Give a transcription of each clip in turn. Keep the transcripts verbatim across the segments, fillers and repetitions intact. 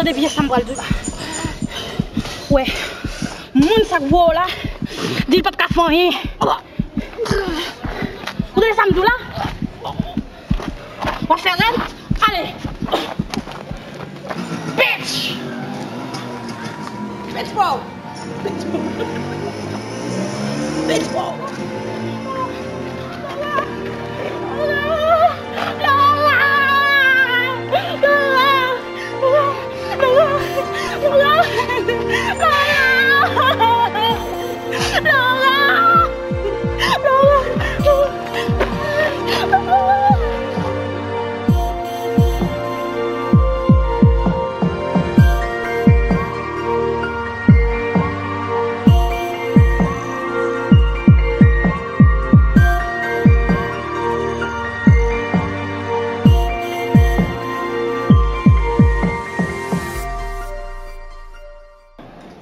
Tande byen sa m pral di w la. Wè, moun sa k voye w la, di l p ap ka fè anyen. Ou tande sa m di w la? W ap fè rèd? Ale! Bitch! Bitch, bro! Bitch, bro!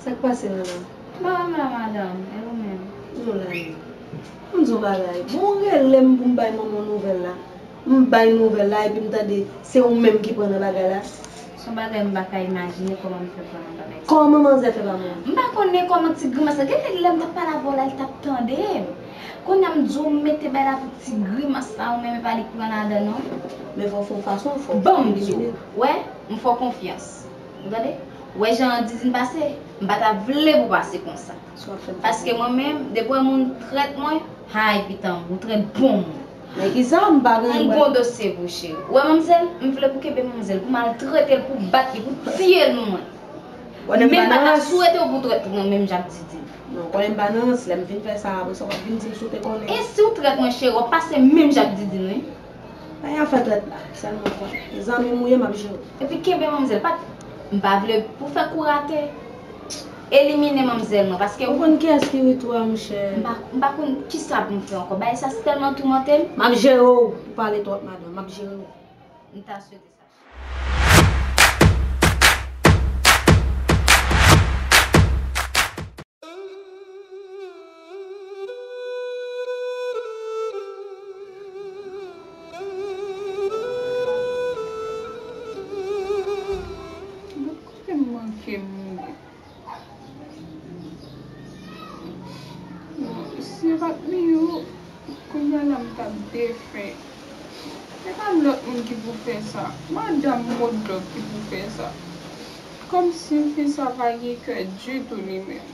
Sa k pase, Nana? Mwen menm la, madanm. E ou menm? Nou la, wi. Ann di yon bagay. Bon, rele m pou m bay manman w nouvèl la. M bay nouvèl la, epi m tande se ou menm ki pran nan bagay la. Se yon bagay m pa ka imajine kòman m fè pran nan bagay sa. Kòman manzè fè pa mouri? M pa konnen kòman ti grimas la. Gen nèg lè m t ap pale avè w la, li t ap tande m. Kounye a m di w m mete bay la pou ti grimas la, ou menm e pa li k pran ladan non. Men fò w fè yon fason, fò w... Ban m di w, wè, m fè w konfyans. Ou tande? Ou wè jan Didine pase? M pa ta vle pou pase konsa. Sa w ap fè m fè. Paske mwen menm, depi w wè moun trèt mwen, hay pitanm, ou trèt bon moun. Men kisa m pa gen... Yon bon dosye pou cheri. Ou wè manmzèl, m vle pou kenbe manmzèl, pou maltrete l, pou bat li, pou tiye l mwen. Konnen m pa nan rans. Men m pa ta swete w pou trèt mwen menm jan ak Didine. Non, konnen m pa nan rans, lè m fin fè sa, apre sa w ap vin di m si w te konnen. E si w trèt mwen cheri, w ap pase menm jan ak Didine wi. Pa gen afè trèt la, sèlman konnen zanmi m ou ye, m ap jere w. Epi kenbe manmzèl, pa t, m pa vle pou fè kou rate. Elimine manmzèl mwen, paske... Ou konn kiyès ki ret ou a, monchè? M pa, m pa konn kisa pou m fè ankò. Bagay sa tèlman toumante m. M ap jere w, ou pale twòp, madanm. M ap jere w. M ta swete sa. Lòt kote m manke mouri. Bon, si se pa t Miyou, kounye a la m t ap defen. Se pa lòt moun ki pou fè sa. Madanm Modlòk ki pou fè sa. Kòmsi fi sa pa gen kè ditou li menm.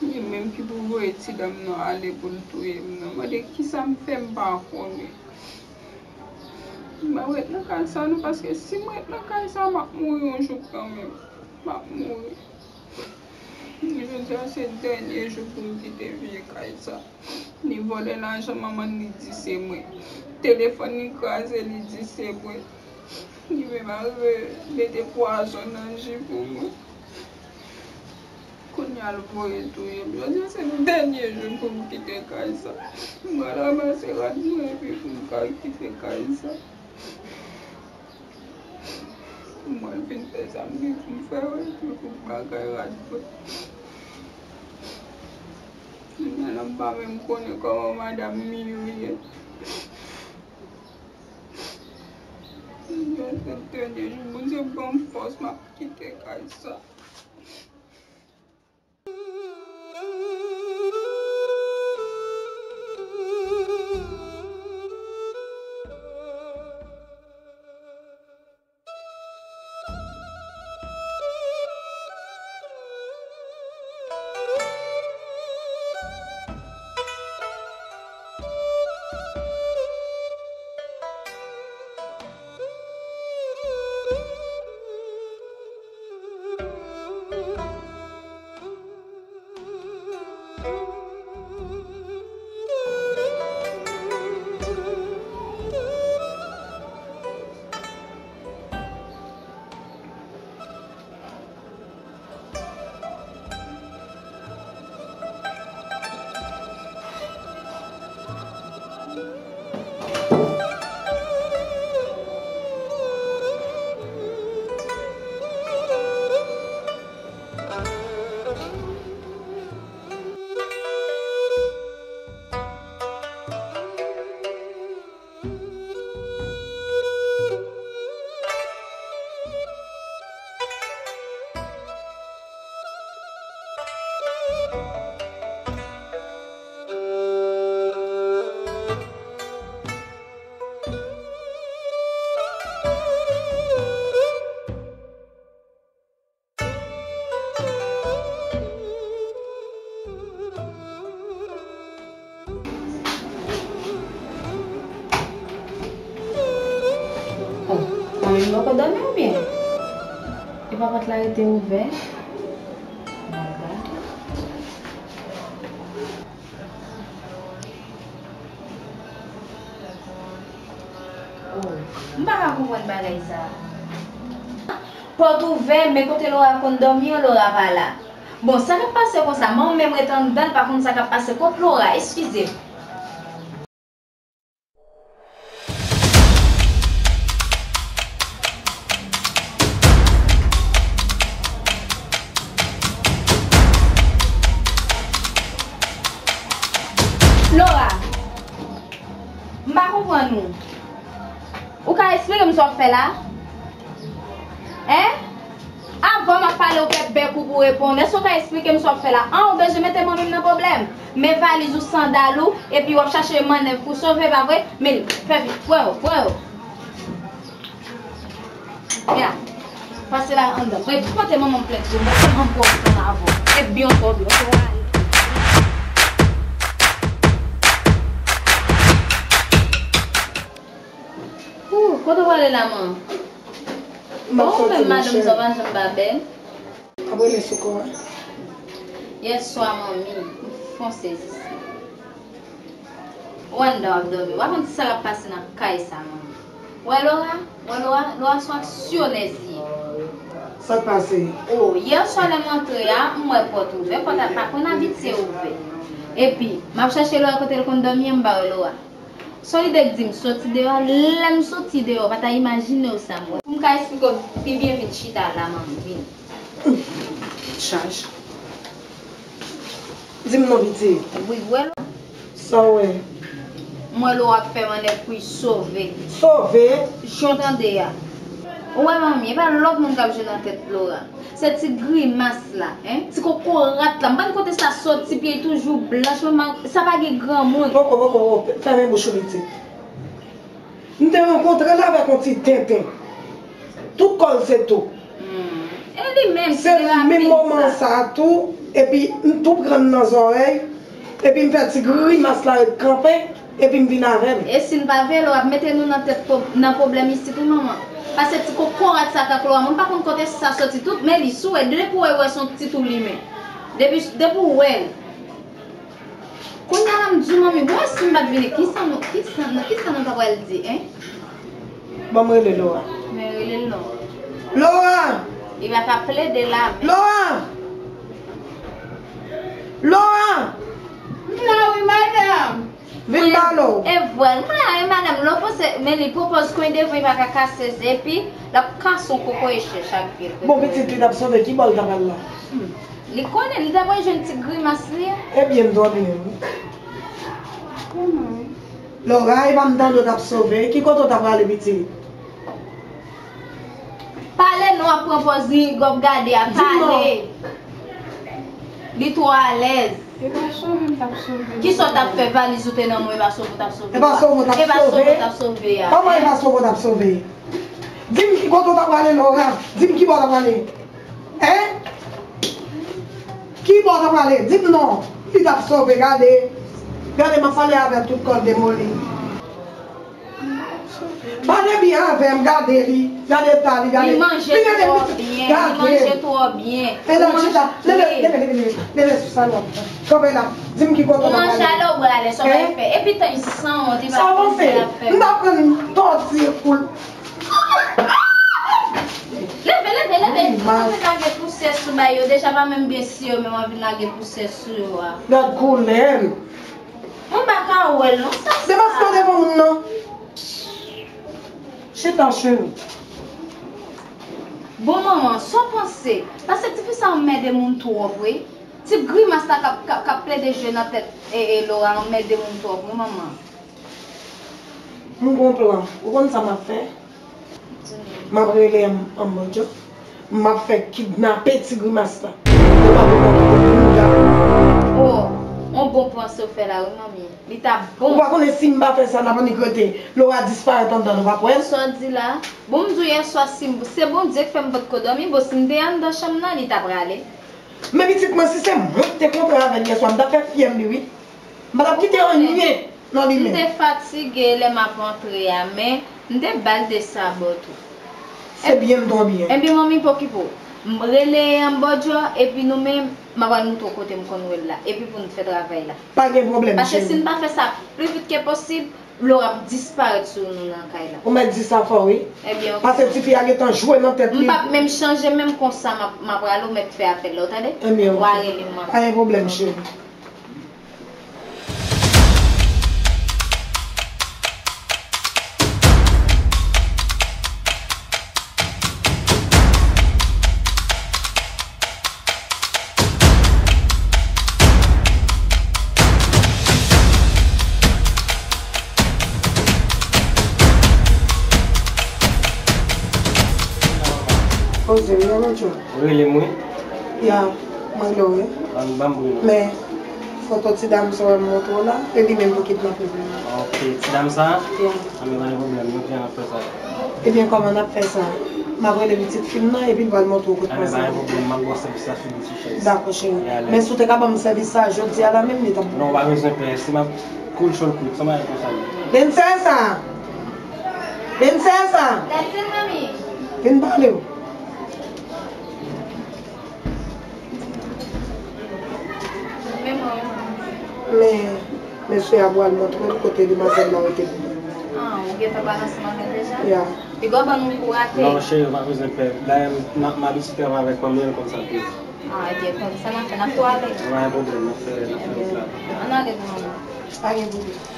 Li menm ki pou voye ti dam nan ale pou l touye m nan. Mande kisa m fè m pa konnen. M pa ret nan kay sa non, paske si m ret nan kay sa, m ap mouri yon jou kanmenm. M ap mouri. Jodi a se dènye jou pou m kite vye kay sa. Li vòlè lajan manman l, li di se mwen. Telefòn li kraze, li di se mwen. Li menm arive mete pwazon nan ji pou mwen. Kounye a l voye touye m. Jodi a se dènye jou pou m kite kay sa. M pral ranmase rad mwen epi pou m ka kite kay sa. Mwen fin fè sa m gen pou m fè yo epi pou m ka kay rad mwen. Kounye a la m pa menm konnen kòman madanm Miyou ye. Jodi a se dènye jou, Bondye ban m fòs, m ap kite kay sa. Ou poko dòmi oubyen? Epa pòt la rete ouvè? Mwen gade. Oh, m pa ka konprann bagay sa. Pòt ouvè, men kote Laura konn dòmi an, Laura pa la. Bon, sa k ap pase konsa? Manman m menm ret anndan, l pa konn sa k ap pase. Kot Laura? Eskize m. Laura, m pa konprann ou. Ou ka esplike m sa w ap fè la? Hein? Avan m ap pale, ou fè bèk ou pou reponn. Èske w ka esplike m sa w ap fè la? An, ou bezwen mete manmi m nan pwoblèm? Men valiz ou, sandal ou, epi w ap chache mannèv pou sove, pa vre? Men, fè vit, pran yo, pran yo. Ya, pase la anndan. Mwen pote manman m plent pou mwen, m anvi ansanm avè w. E byen w fè w byen, w fè w ale. Ooh, kote w ale la, man? M ap soti, monchè. Bon, men madanm sa w pa janm pa bèl. Ap rele sou kò a. Yèswa, manmi, m fon sezi. Ou anndan w ap dòmi. W ap konn sa k ap pase nan kay sa, manmi. Ou wè Laura? Ou wè Laura? Laura se yon aksyonèz li ye. Sa k pase? Oh, yèswa lè m antre a, m wè pòt ouvè, pòt la pa konn abitye ouvè. Epi, m ap chache Laura kote l konn dòmi an, m pa wè Laura. Son lide k di m soti deyò, lè m soti deyò, w pa ta imajine w sa m wè. Pou m ka esplike w pi byen, vin chita la, manmi, vin. Chaj. Di m non, pitit. Wi, w wè Laura? Sa w wè? M wè Laura ap fè mannèv pou l sove. Sove? Jan w tande a. Ou wè, manmi, e pa lòt moun k ap jwe nan tèt Laura. Se ti grimas la, en, ti kokorat la. M pa konn kote sa soti, pye l toujou blanch, men sa pa gen granmoun. Poko, poko, poko, fèmen bouch ou, pitit. M te rankontre l avèk yon ti tenten. Tout kò l se tou. Hmm. E li menm ki te rape sa. Se nan menm moman sa a tou, epi m tou pran l nan zòrèy, epi m fè ti grimas la ret kanpe, epi m vin avè l. E si n pa veye, w ap mete nou nan tèt pwo-, nan pwoblèm isit wi, manman. Paske ti kokorat sa k ak Laura, mwen pa konn kote sa soti, tout men li sou, e depi w wè, w wè se yon ti tou limen. Depi, depi w wè l. Kounye a la m di w, manmi, bon, si m pa t vini, kisa nou, kisa nou, kisa nou ta pral di, en? Ban m rele Laura. Men rele l non. Laura! Li pa ka plede la, men. Laura! Laura! M la wi, madanm. Vin pale w. E vwèl, m la, e madanm, lè w panse, men li pwopòz kwen devan, li pa ka kase ze, epi l ap kase yon kokoye chèch ak pye l. Bon, pitit, li t ap sove, ki bò l ta pral la? Hmm. Li konnen, li ta pral jwenn ti grimas li a. Ebyen, m twò byen, wi. Kòman? Laura, e pa m tande w t ap sove. Ki kote w ta prale, pitit? Pale non, w ap pran pòz ringòt, gade a, pale. Li twò alèz. E pa sove m t ap sove. Kisa w t ap fè? Valiz ou te nan men w, e pa sove w t ap sove. E pa sove w t ap sove. E pa sove w t ap sove a. Kòman e pa sove w t ap sove? Di m ki kote w t ap prale, Laura. Di m ki bò w t ap prale. Hein? Ki bò w t ap prale? Di m non. Li t ap sove, gade. Gade, m ap pale avè tout kò l demoli. Pale byen avè m, gade li, gade eta li, gade. Li manje twò byen, li manje twò byen. E la, chita, leve, leve, leve, leve, leve sou salon. Kanpe la, di m ki kote w ta prale. Ou manje alò, ou prale, sa w pral fè. Epi tan san wont, li pa konn sa l ap fè. M ta pran tòti pou l. Leve, leve, leve. M anvi lage pousyè sou bagay yo. Deja pa menm byen si yo, men m anvi lage pousyè sou yo a. Gad koulè l. Mwen pa ka wè l non, sa sa. Demaske w devan moun nan. Chita, cheri. Bon, manman, sa w panse? Paske tifi sa anmède moun twòp, wi. Ti grimas la k ap, k ap, k ap plede jwe nan tèt e, e Laura anmède moun twòp, wi, manman. M gon plan. Ou konn sa m ap fè? M ap rele M-, Ambodjo. M ap fè kidnape ti grimas la. Ou pa pou konn kote moun la. Oh, on bon panse w fè la wi, manmi. Li t ap bon. Ou pa konnen si m pa fè sa, n ap annik rete. Laura disparèt anndan, nou p ap wè l. Sa w di la? Bon, m di w yèswa, si m, se Bondye k fè m potko dòmi. Bon, si m te anndan chanm nan, li t ap prale. Men pitit mwen, si se mwen ki te kontre avè l yèswa, m t ap fè fyè m li wi. M pa t ap kite anyen nan li menm. M te fatige lè m ap antre a, men m te ba l de sabò tou. Se byen m tonbe byen. Ebyen, manmi, pa okipe w. M rele Ambodjo, epi nou menm, m a pral montre w kote m konn wè l la. Epi pou n fè travay la. Pa gen pwoblèm, cheri. Paske si n pa fè sa pli vit ke posib, Laura ap disparèt sou nou nan kay la. Ou mèt di sa fò, wi. Ebyen, oke. Paske tifi a gentan jwe nan tèt li. M p ap menm chanje, menm konsa, m ap, m ap rale, ou mèt fè apèl la, ou tande? Ebyen, oke. W a rele m, manmi. Pa gen pwoblèm, cheri. Poze, wi, Ambodjo. Ou rele m, wi. Ya, mwen rele w, wi. Ban m, ban m Bruno. Men, foto ti dam sa w wè m montre w la, e li menm pou kidnape Bruno. Ok, ti dam sa? Ya. Anben, pa gen pwoblèm, nou pran nan fè sa. Ebyen, kòman n ap fè sa? M ap rele pitit fi m nan, epi l pral montre w kote pou sa. Anben, pa gen pwoblèm, m ap ba w sèvis la sou li sou chèz. Dakò, cheri. Men si w te ka ban m sèvis sa jodi a la menm, li t ap bon. Non, ou pa bezwen pè, si m ap cool show quick, sa m ap konsa li. Princesa! Princesa! That's it, mommy. Vin pale w. Men mesye a pral montre l kote demwazèl la rete pou mwen. Ah, ou gentan pale ansanm avè l deja? Ya. Piga w ban nou kou rate. Non, cheri, ou pa bezwen pè. Dayè, m, m, m abitye travay avèk manmi an, l konn sa l vle. Ah, ebyen, konn sa n ap fè, n ap tou ale. Pa gen pwoblèm, n ap fè, n ap fè wout la. Ann ale pou mwen. Pa gen pwoblèm.